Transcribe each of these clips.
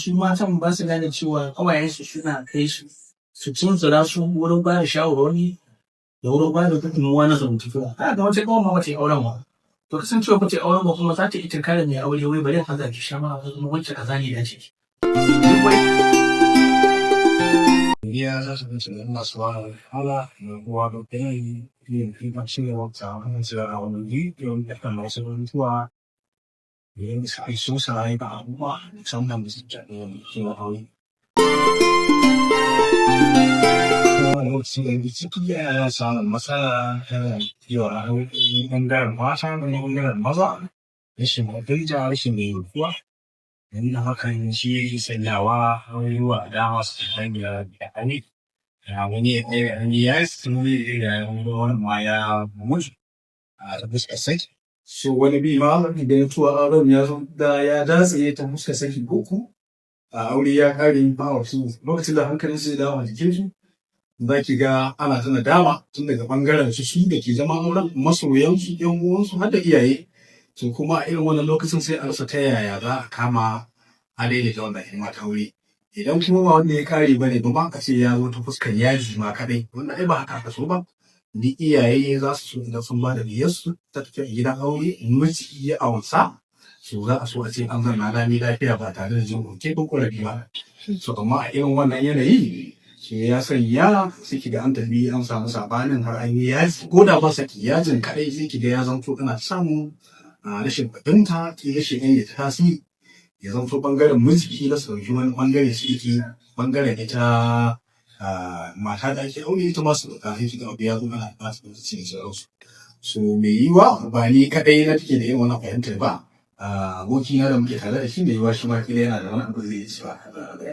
Su matan ba su gane cewa ƙawayensu suna kai su su tunzura su wurin ba da shawarwari da wurin ba da gudunmuwa na zamantakewa. Za ka ga wata ƙawar ma ba ta yi auren ba. To kasancewa ba ta yi auren ba, kuma za ta iya tunkarar mai aure, wai bari in aza ki shawara ko kuma wacce kaza ne dace. Duk wai Godiya za su wuce da Allah subhanahu wa ta'ala da kowa da kai ne kuma cewa ta wannan a wani don da kan wasu mutuwa idan suka so su rayu ba abubuwa musamman da suke da aure. Kuma lokacin da yake ciki yana samun matsala ta yawa a ɓangaren mata da ɓangaren maza, rashin daraja, rashin jituwa, wanda hakan shi yake sanyawa abubuwa da dama su dinga da aure. Wani ya wani ma ya mutu a fuskar saki. So wani bi ma idan mutuwar auren ya zo da ya datse ta fuskar saki uku, a aure ya kare ba wasu, lokacin da hankalin su ya dawo a jikin su, za ki ga ana ta nadama tun daga bangaren su su da ke zama auren, masoyansu, yan uwansu, har da iyaye. To kuma a irin wannan lokacin sai a rasa ta yaya za a kama a daidaita wannan hidima ta aure. Idan kuma ba wanda ya kare ba ne ba ma, aka ce ya zo ta fuskar yaji ma kadai, wannan ai ba haka aka so ba. Ni iyaye za su so idan sun ba da diyarsu ta tafi gidan aure, miji ya amsa, so za a so a ce an zauna lami lafiya ba tare da jin koke ko korafi ba. So amma a irin wannan yanayi shi ya sanya sai ki ga an tafi an samu sabanin har an yi yaji, ko da ba saki, yajin kadai sai ki ga ya zanto ana samun rashin fahimta, ki rashin yin tasiri, ya zanto bangaren miji kila su ɗauki wani bangare su yake bangaren ita mata da ake aure, ita ma su ɗauka, sai ki ga abu ya zo ana ɓata lokaci da sauransu. So mai yiwuwa ba ni kaɗai na take da irin wannan fahimtar ba, abokina da muke tare da shi, mai yiwuwa shi ma kila yana da wani abu da zai iya cewa.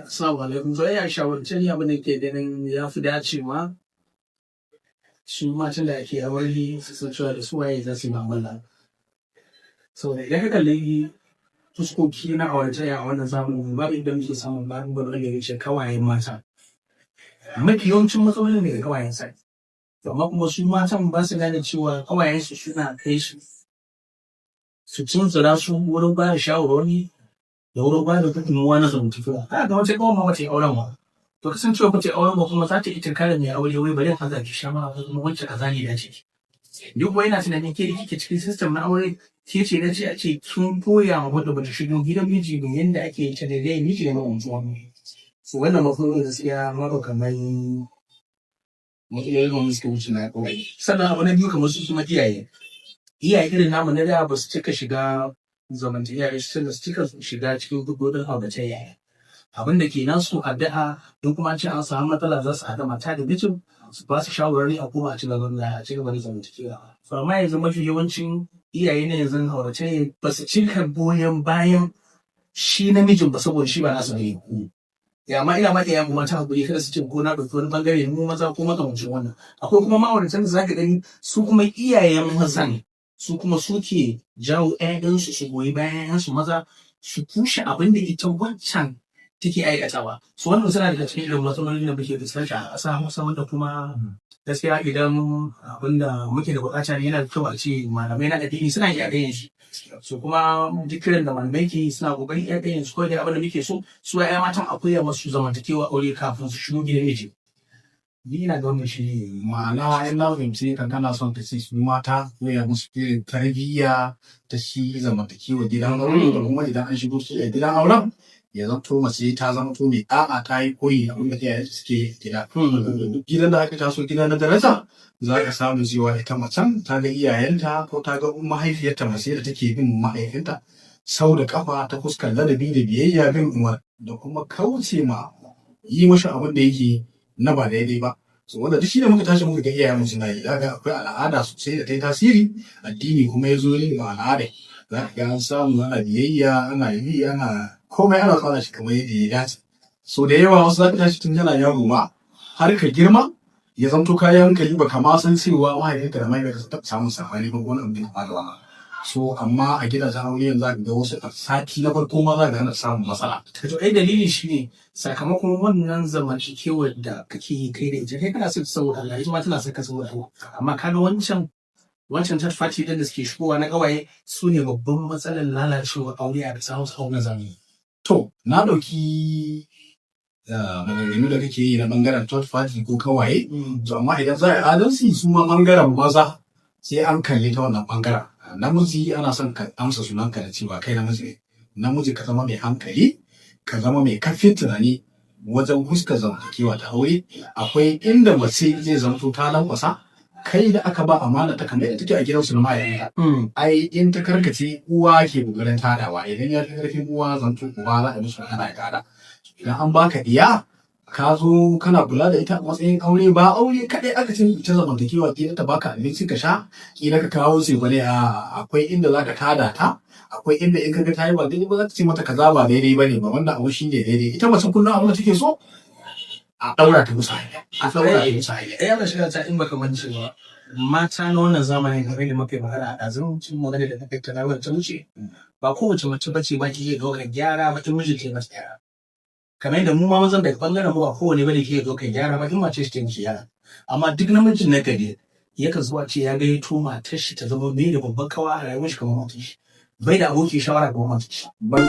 Assalamu alaikum. So ya shawarce ni, abin da ke ganin ya fi dacewa, su matan da ake aure su san cewa da su waye za su yi mu'amala. Saboda idan ka kalli fuskoki na auratayya a wannan zamanin, babu inda muke samun ƙalubalen da ya wuce kawayen mata. Mafi yawancin matsalolin daga kawayen sa. To amma kuma su matan ba su gane cewa kawayensu suna kai su su tunzura su wurin ba da shawarwari da wurin ba da gudunmuwa na zamantakewa. Za ka ga wata ƙawar ma ba ta yi auren ba. To kasancewa ba ta yi auren ba, kuma za ta iya tunkarar mai aure, wai bari in aza ki shawara ko kuma wacce kaza ne dace. Duk wai yana tunanin ke da kike cikin system na aure ke ce na ce a ce kin koya ma wadda bata shigo gidan miji ba yanda ake ta da dai miji da ma'amuwa. So wannan matsalolin gaskiya babu kamar matsalolin da suka wuce na kawai. Sannan abu na biyu, kamar su kuma iyaye. Iyaye irin namu na da ba su cika shiga zamantakewa, su cika shiga cikin hudodin auratayya. Abin da ke nasu addu'a, in kuma an ce an samu matsala, za su haɗa mata da mijin su ba su shawarwari, a koma a ci gaba da zamantakewa. So amma yanzu mafi yawancin iyaye na yanzu auratayya ba su cika goyon bayan shi namijin ba, saboda shi ba nasu ne. Ya amma ina ma iyayen mu mata hakuri, kada su ce ko na ɗauki wani bangare mu maza ko makamancin wannan. Akwai kuma ma'auratan da zaka gani su kuma iyayen mazan su kuma suke jawo ƴaƴansu su goyi bayan ƴaƴansu maza, su kushe abin da ita wancan take aikatawa. So wannan suna daga cikin irin matsalolin da muke fuskanta a ƙasa Hausa, wanda kuma gaskiya idan abin da muke da buƙata ne, yana da kyau a ce malamai na addini suna iya yin shi. So kuma duk kiran da malamai ke yi, suna ƙoƙarin iya yin su. Kawai dai abin da muke so, su ƴaƴa matan a koya masu zamantakewa aure kafin su shigo gidan miji. Ni ina ga wannan shi ne. Ma'ana, in na fahimci ka, kana son ka ce su mata koya musu irin tarbiyya ta shi zamantakewa gidan aure, da kuma idan an shigo su a gidan auren, ya zanto mace ta zama to mai ɗa'a, ta yi koyi da abin da iyayen suke gida. Duk gidan da aka taso gida na daraja, za ka samu cewa ita macen ta ga iyayenta ko ta ga mahaifiyarta mace da take bin mahaifinta sau da kafa ta fuskar ladabi da biyayya, bin umar da kuma kauce ma yi mashi abin da yake na ba daidai ba. So wanda duk shi ne muka tashi muka ga iyayenmu suna yi, za ga akwai al'ada sosai da ta yi tasiri, addini kuma ya zo yin al'ada. Za ka ga an samu ana biyayya, ana yi, ana komai, ana tsara shi kamar yadda ya dace. So da yawa wasu za ka tashi tun kana yaro ma har ka girma, ya zamto kayan hankali, ba ka ma san cewa mahaifinka da mahaifinka sun taɓa samun saɓani ba ko wani abu da ya kama da wannan. So amma a gidajen aure yanzu za ka ga wasu a sati na farko ma za ka ga ana samun matsala. To ai dalili shi ne sakamakon wannan zamantakewar da kake yi kai da ita, kai kana son ta saboda Allah, ita ma tana son ka saboda Allah. Amma kaga wancan third party din da suke shigowa na ƙawaye, su ne babban matsalar lalacewar aure a ƙasar Hausa a wannan zamani. To, na ɗauki maganganu da kake yi na ɓangaren third party ko kawaye. To, amma idan za a yi adalci, su ma ɓangaren maza sai an kalli ta wannan ɓangaren. Namiji ana son ka amsa sunanka da cewa kai namiji ne. Namiji ka zama mai hankali, ka zama mai kafin tunani wajen huskar zamantakewa ta aure. Akwai inda mace zai zamto ta lankwasa, kai da aka ba amana ta kamar yadda take a gidansu na mahaifinta. Ai in ta karkace, uwa ke kokarin tadawa. Idan ya fi karfin uwa, zanto uba za a yi musu magana ya tada. Idan an baka iya, ka zo kana kula da ita a matsayin aure, ba aure kaɗai aka ce ita zamantakewa kila ta baka abinci ka sha, kila ka kawo ce bane. A akwai inda zaka tada ta, akwai inda in kaga ta yi ba daidai ba, za ka ce mata kaza ba daidai bane ba, wannan abu shine daidai. Ita mace kullum abin da take so a ɗaura ta musu hanya, a ɗaura ta musu hanya. Eh, ana shiga ta in baka mance ba, mata na wannan zamanin, game da muka yi magana a ɗazun cikin magana da ta kai ta ta wuce, ba kowace mace bace ba ke iya ɗaukar gyara ba in mijinta ya mata gyara. Kamar yadda mu ma mazan daga ɓangaren mu, ba kowane bane ke iya ɗaukar gyara ba in mace shi ta mishi gyara. Amma duk namijin na gari yakan zuwa ce ya gayyato matar shi ta zama mai da babban kawa a rayuwar shi kamar matar shi, bai da abokin shawara kamar matar shi. Ban